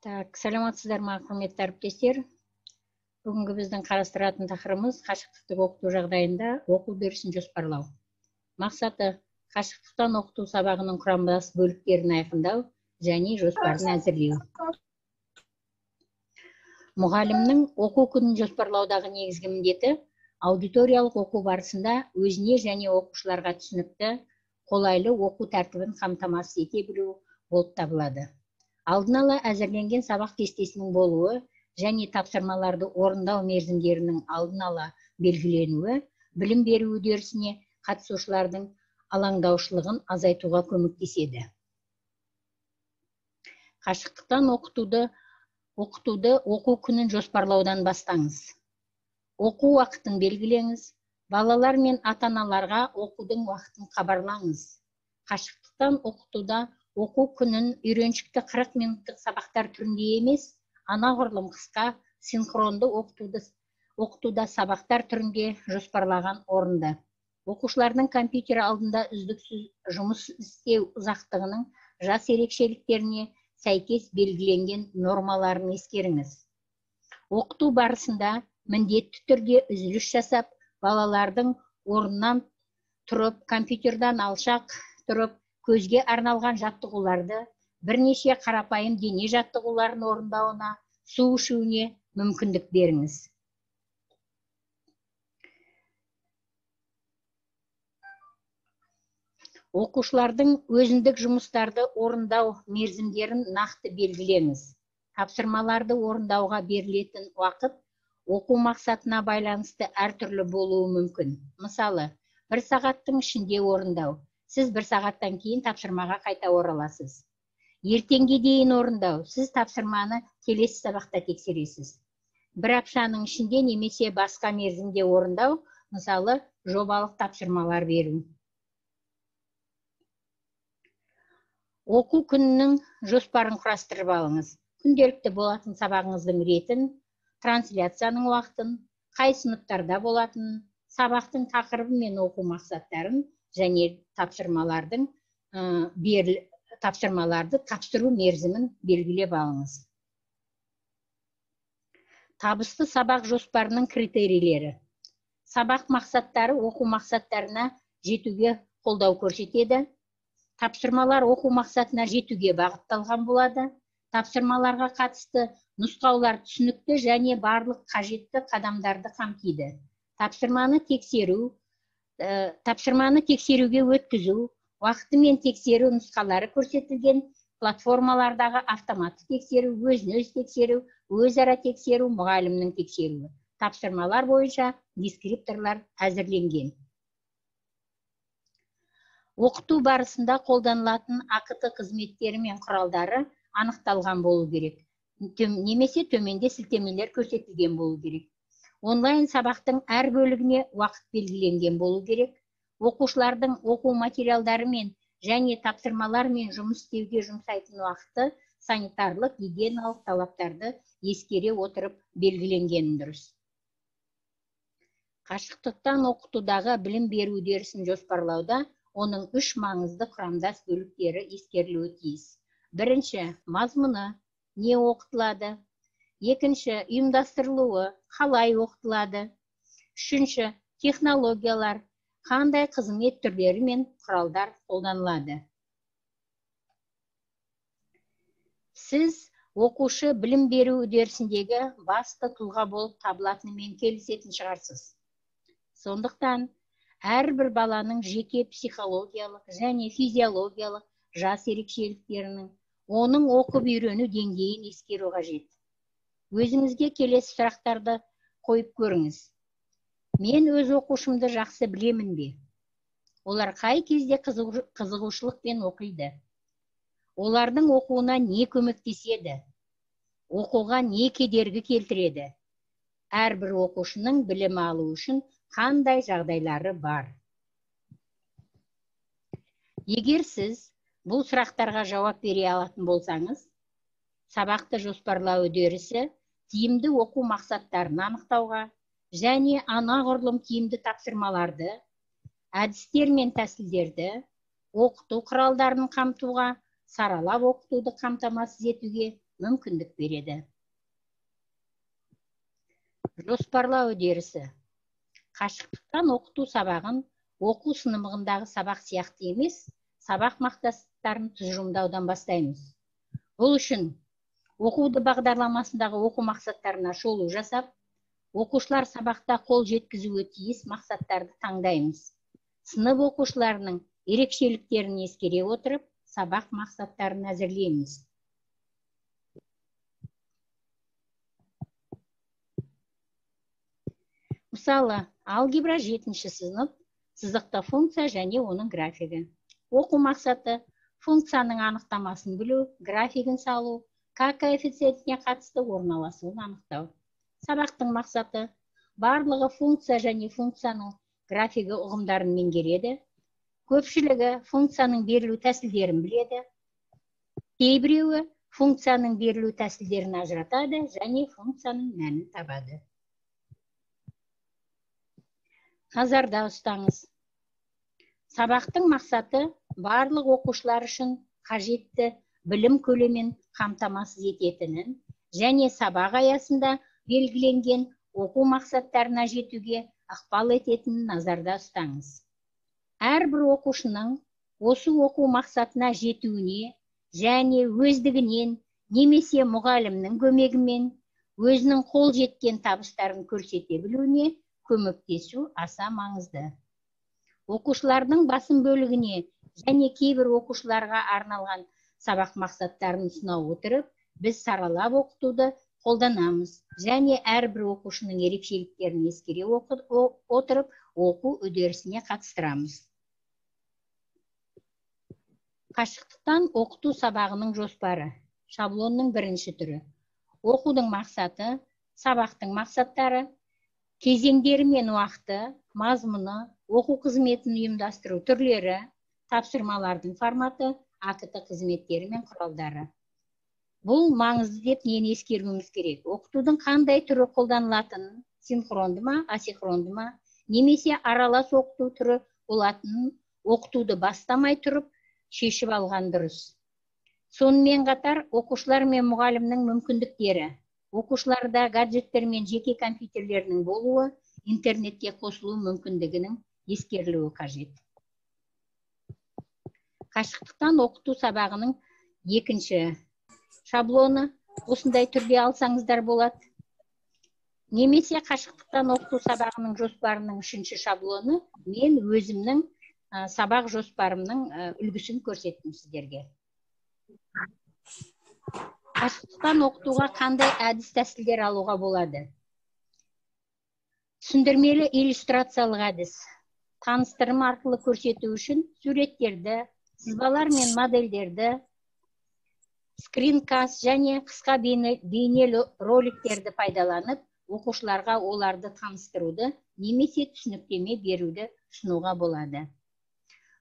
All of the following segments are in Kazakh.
Так, саламатсыздар ма, құрметті әріптестер. Бүгінгі біздің қарастыратын тақырыбымыз қашықтықтық оқыту жағдайында оқу үдерісін жоспарлау. Мақсаты қашықтықтан оқыту сабағының құрамдас бөліктерін айқындау және жоспарын әзірлеу. Мұғалімнің оқу күнін жоспарлаудағы негізгі міндеті аудиториялық оқу барысында өзіне және оқушыларға түсінікті, қолайлы оқу тәртібін қамтамасыз ете білу болып табылады. Алдын ала әзірленген сабақ кестесінің болуы және тапсырмаларды орындау мерзімдерінің алдын ала белгіленуі білім беру үдерісіне қатысушылардың алаңдаушылығын азайтуға көмектеседі. Қашықтықтан оқытуды оқу күнін жоспарлаудан бастаңыз. Оқу уақытын белгілеңіз, балалар мен ата-аналарға оқудың уақытын хабарлаңыз. Қашықтықтан оқытуда оқу күнін үйреншікті 40 минуттық сабақтар түрінде емес, анағұрлым қысқа синхронды оқытуда сабақтар түрінде жоспарлаған орынды. Оқушылардың компьютер алдында үздіксіз жұмыс істеу ұзақтығының жас ерекшеліктеріне сәйкес белгіленген нормаларын ескеріңіз. Оқыту барысында міндетті түрде үзіліс жасап, балалардың орнынан тұрып, компьютерден алшақ тұрып, көзге арналған жаттығуларды, бірнеше қарапайым дене жаттығуларын орындауына, су ішуіне мүмкіндік беріңіз. Оқушылардың өзіндік жұмыстарды орындау мерзімдерін нақты белгілеңіз. Тапсырмаларды орындауға берілетін уақыт оқу мақсатына байланысты әртүрлі болуы мүмкін. Мысалы, 1 сағаттың ішінде орындау. Сіз 1 сағаттан кейін тапсырмаға қайта ораласыз. Ертеңге дейін орындау. Сіз тапсырманы келесі сабақта тексересіз. 1 аптаның ішінде немесе басқа мерзімде орындау, мысалы, жобалық тапсырмалар беру. Оқу күнінің жоспарын құрастырып алыңыз. Күнделікті болатын сабағыңыздың ретін, трансляцияның уақытын, қай сыныптарда болатынын, сабақтың тақырыбы мен оқу мақсаттарын және тапсырмаларды тапсыру мерзімін белгілеп алыңыз. Табысты сабақ жоспарының критерийлері. Сабақ мақсаттары оқу мақсаттарына жетуге қолдау көрсетеді. Тапсырмалар оқу мақсатына жетуге бағытталған болады. Тапсырмаларға қатысты нұсқаулар түсінікті және барлық қажетті қадамдарды қамтиды. Тапсырманы тексеруге өткізу, уақытымен тексеру нұсқалары көрсетілген платформалардағы автоматты тексеру, өзін-өзі тексеру, өзара тексеру, мұғалімнің тексеруі. Тапсырмалар бойынша дескрипторлар әзірленген. Оқыту барысында қолданылатын АҚТ қызметтері мен құралдары анықталған болу керек, немесе төменде сілтемелер көрсетілген болу керек. Онлайн сабақтың әр бөлігіне уақыт белгіленген болу керек. Оқушылардың оқу материалдарымен және тапсырмалармен жұмыс істеуге жұмсайтын уақыты санитарлық, гигиеналық талаптарды ескере отырып белгіленгені дұрыс. Қашықтықтан оқытудағы білім беру үдерісін жоспарлауда оның 3 маңызды құрамдас бөліктері ескерілуі тиіс. Бірінші, мазмұны, не оқытылады. Екінші, ұйымдастырылуы, қалай оқытылады. Үшінші, технологиялар, қандай қызмет түрлері мен құралдар қолданылады. Сіз оқушы білім беру үдерісіндегі басты тұлға болып табылатынымен келісетін шығарсыз. Сондықтан әрбір баланың жеке психологиялық және физиологиялық жас ерекшеліктерінің, оның оқып үйрену деңгейін ескеру қажет. Өзіңізге келесі сұрақтарды қойып көріңіз. Мен өз оқушымды жақсы білемін бе? Олар қай кезде қызығушылықпен оқиды? Олардың оқуына не көмектеседі? Оқуға не кедергі келтіреді? Әрбір оқушының білім алу үшін қандай жағдайлары бар? Егер сіз бұл сұрақтарға жауап бере алатын болсаңыз, сабақты жоспарлау үдерісі тиімді оқу мақсаттарын анықтауға және анағұрлым тиімді тапсырмаларды, әдістер мен тәсілдерді, оқыту құралдарын қамтуға, саралап оқытуды қамтамасыз етуге мүмкіндік береді. Жоспарлау үдерісі. Қашықтықтан оқыту сабағын оқу сыныбындағы сабақ сияқты емес, сабақ мақсаттарын тұжырымдаудан бастаймыз. Бұл үшін оқуды бағдарламасындағы оқу мақсаттарына шолу жасап, оқушылар сабақта қол жеткізуі тиіс мақсаттарды таңдаймыз. Сынып оқушыларының ерекшеліктерін ескере отырып, сабақ мақсаттарын әзірлейміз. Мысалы, алгебра 7-ші сынып, сызықты функция және оның графигі. Оқу мақсаты функцияның анықтамасын білу, графигін салу, к коэффициентіне қатысты орналасуын анықтау. Сабақтың мақсаты барлығы функция және функцияның графигі ұғымдарын меңгереді. Көпшілігі функцияның берілу тәсілдерін біледі. Кейбіреуі функцияның берілу тәсілдерін ажыратады және функцияның мәнін табады. Назарда ұстаңыз. Сабақтың мақсаты барлық оқушылар үшін қажетті білім көлемін қамтамасыз ететінін және сабақ аясында белгіленген оқу мақсаттарына жетуге ықпал ететінін назарда ұстаңыз. Әрбір оқушының осы оқу мақсатына жетуіне және өздігінен немесе мұғалімнің көмегімен өзінің қол жеткен табыстарын көрсете білуіне көмектесу аса маңызды. Оқушылардың басым бөлігіне және кейбір оқушыларға арналған сабақ мақсаттарын ұсына отырып, біз саралап оқытуды қолданамыз және әрбір оқушының ерекшеліктерін ескере отырып, оқу үдерісіне қатыстырамыз. Қашықтықтан оқыту сабағының жоспары. Шаблонның бірінші түрі. Оқудың мақсаты, сабақтың мақсаттары, кезеңдері мен уақыты, мазмұны, оқу қызметін ұйымдастыру түрлері, тапсырмалардың форматы, АКТ қызметтері мен құралдары. Бұл маңызды деп нені ескеруіміз керек? Оқытудың қандай түрі қолданылатынын, синхронды ма, асинхронды ма, немесе аралас оқыту түрі болатынын оқытуды бастамай тұрып шешіп алған дұрыс. Сонымен қатар оқушылар мен мұғалімнің мүмкіндіктері, оқушыларда гаджеттер мен жеке компьютерлерінің болуы, интернетке қосылу мүмкіндігінің ескерілуі қажет. Қашықтықтан оқыту сабағының екінші шаблоны осындай түрде алсаңыздар болады. Немесе қашықтықтан оқыту сабағының жоспарының үшінші шаблоны, мен өзімнің сабақ жоспарымның үлгісін көрсеттім сіздерге. Қашықтықтан оқытуға қандай әдіс тәсілдер алуға болады? Түсіндірмелі иллюстрациялық әдіс. Таныстырым арқылы көрсету үшін суреттерді, сызбалар мен модельдерді, скринкаст және қысқа бейнелі роликтерді пайдаланып, оқушыларға оларды таныстыруды немесе түсініктеме беруді ұсынуға болады.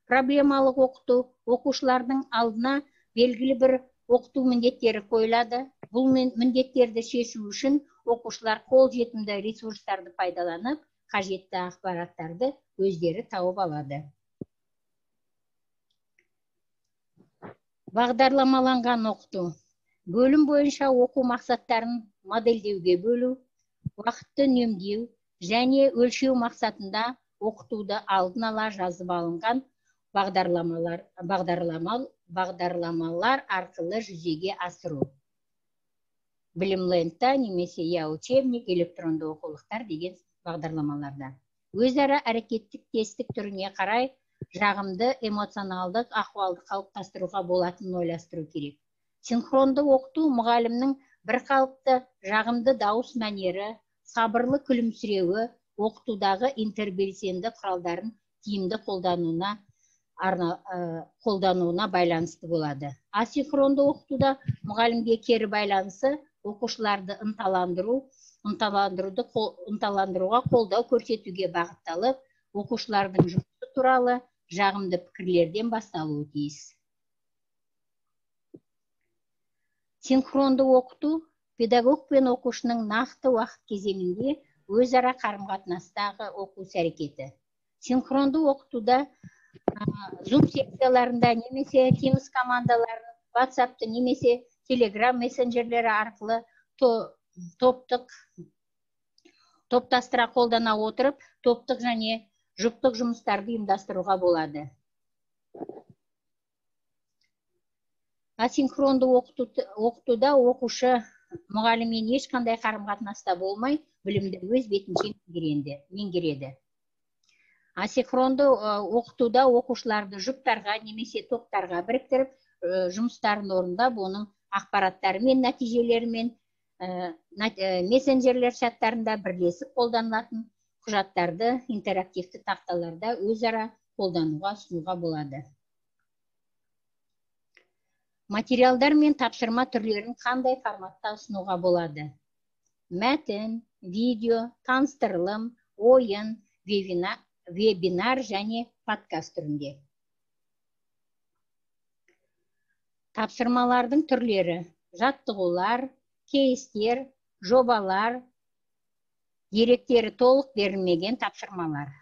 Проблемалық оқыту оқушылардың алдына белгілі бір оқыту міндеттері қойылады. Бұл міндеттерді шешу үшін оқушылар қол жетімді ресурстарды пайдаланып, қажетті ақпараттарды өздері тауып алады. Бағдарламаланған оқыту. Бөлім бойынша оқу мақсаттарын модельдеуге бөлу, уақытты үнемдеу және өлшеу мақсатында оқытуды алдын ала жазып алынған бағдарламалар арқылы жүзеге асыру. Білімлендта немесе я учебник, электронды оқулықтар деген бағдарламаларда. Өзара әрекеттік тесттік түріне қарай жағымды эмоционалдық ахуалды қалыптастыруға болатынын ойластыру керек. Синхронды оқыту мұғалімнің бірқалыпты жағымды дауыс мәнері, сабырлы күлімсіреуі, оқытудағы интербелсенді құралдарын тиімді қолдануына байланысты болады. Асинхронды оқытуда мұғалімге кері байланысы оқушыларды ынталандыруға қолдау көрсетуге бағытталып, оқушылардың жұмысы туралы жағымды пікірлерден басталуы тиіс. Синхронды оқыту педагог пен оқушының нақты уақыт кезеңінде өзара қарым-қатынастағы оқу іс-әрекеті. Синхронды оқытуда Zoom секцияларында немесе Teams командаларын, WhatsApp-ты немесе Телеграм мессенджерлері арқылы топтық топтастыра қолдана отырып, топтық және жұптық жұмыстарды ұйымдастыруға болады. Асинхронды оқытуда оқушы мұғаліммен ешқандай қарым-қатынаста болмай, білімді өз бетінше меңгереді. Асинхронды оқытуда оқушыларды жұптарға немесе топтарға біріктіріп, жұмыстарын орындап, оның ақпараттарымен, нәтижелерімен мессенджерлер чаттарында бірлесіп қолданылатын құжаттарды интерактивті тақталарда өзара қолдануға ұсынуға болады. Материалдар мен тапсырма түрлерін қандай форматта ұсынуға болады? Мәтін, видео, таныстырылым, ойын, вебинар және подкаст түрінде. Тапсырмалардың түрлері: жаттығулар, кейстер, жобалар, деректері толық берілмеген тапсырмалар.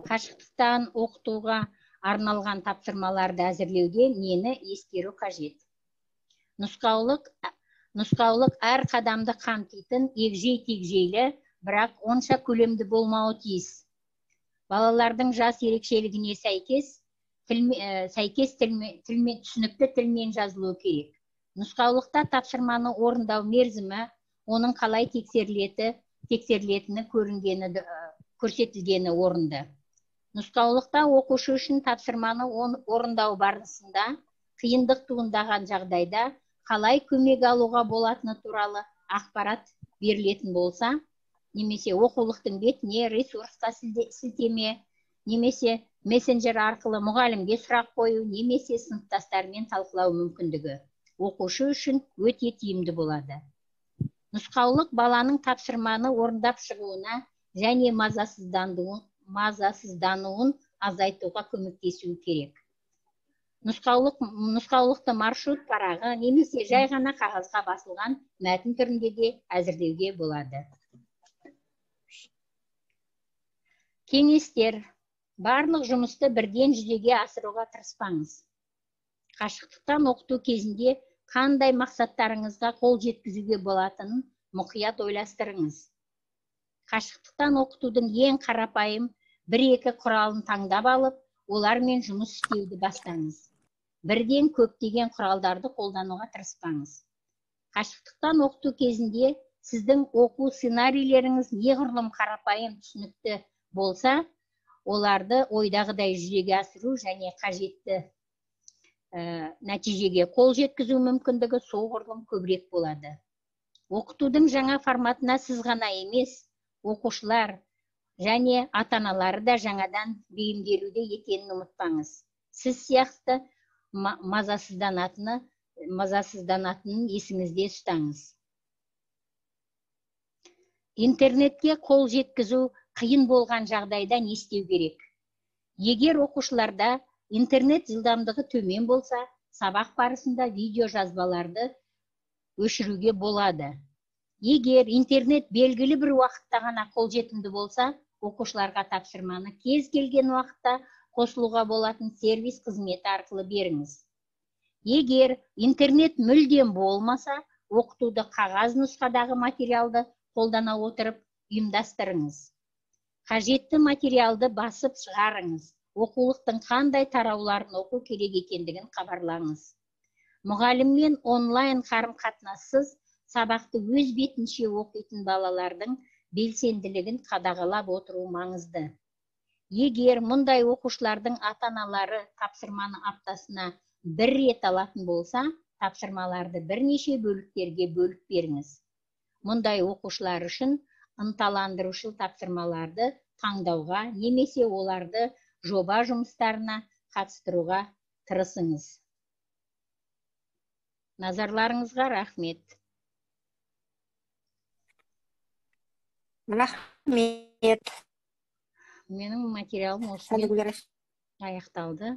Қашықтықтан оқытуға арналған тапсырмаларды әзірлеуде нені ескеру қажет? Нұсқаулық әр қадамды қамтитын егжей-тегжейлі, бірақ онша көлемді болмауы тиіс. Балалардың жас ерекшелігіне сәйкес тілмен, түсінікті тілмен жазылуы керек. Нұсқаулықта тапсырманы орындау мерзімі, оның қалай тексерілетіні көрсетілгені орынды. Нұсқаулықта оқушы үшін тапсырманы орындау барысында қиындық туындаған жағдайда қалай көмек алуға болатыны туралы ақпарат берілетін болса, немесе оқулықтың бетіне ресурсқа сілтеме, немесе мессенджер арқылы мұғалімге сұрақ қою, немесе сыныптастарымен талқылау мүмкіндігі оқушы үшін өте тиімді болады. Нұсқаулық баланың тапсырманы орындап шығуына және мазасыздануын азайтуға көмектесуі керек. Нұсқаулықты маршрут парағы немесе жай ғана қағазға басылған мәтін түрінде де әзірлеуге болады. Кеңестер. Барлық жұмысты бірден жүзеге асыруға тырыспаңыз. Қашықтықтан оқыту кезінде қандай мақсаттарыңызға қол жеткізуге болатынын мұқият ойластырыңыз. Қашықтықтан оқытудың ең қарапайым бір-екі құралын таңдап алып, олармен жұмыс істеуді бастаңыз. Бірден көптеген құралдарды қолдануға тырыспаңыз. Қашықтықтан оқыту кезінде сіздің оқу сценарийлеріңіз неғұрлым қарапайым, түсінікті болса, оларды ойдағыдай жүзеге асыру және қажетті нәтижеге қол жеткізу мүмкіндігі соғұрлым көбірек болады. Оқытудың жаңа форматына сіз ғана емес, оқушылар және ата-аналары да жаңадан бейімделуде екенін ұмытпаңыз. Сіз сияқты мазасызданатынын есіңізде ұстаңыз. Интернетке қол жеткізу қиын болған жағдайда не істеу керек? Егер оқушыларда интернет жылдамдығы төмен болса, сабақ барысында видео жазбаларды өшіруге болады. Егер интернет белгілі бір уақытта ғана қолжетімді болса, оқушыларға тапсырманы кез келген уақытта қосылуға болатын сервис қызметі арқылы беріңіз. Егер интернет мүлдем болмаса, оқытуды қағаз нұсқадағы материалды қолдана отырып ұйымдастырыңыз. Қажетті материалды басып шығарыңыз. Оқулықтың қандай тарауларын оқу керек екендігін хабарлаңыз. Мұғаліммен онлайн қарым-қатынассыз сабақты өз бетінше оқитын балалардың белсенділігін қадағалап отыру маңызды. Егер мұндай оқушылардың ата-аналары тапсырманы аптасына бір рет алатын болса, тапсырмаларды бірнеше бөліктерге бөліп беріңіз. Мұндай оқушылар үшін ынталандырушы тапсырмаларды таңдауға немесе оларды жоба жұмыстарына қатыстыруға тырысыңыз. Назарларыңызға рахмет. Рахмет. Менің материалым осымен аяқталды.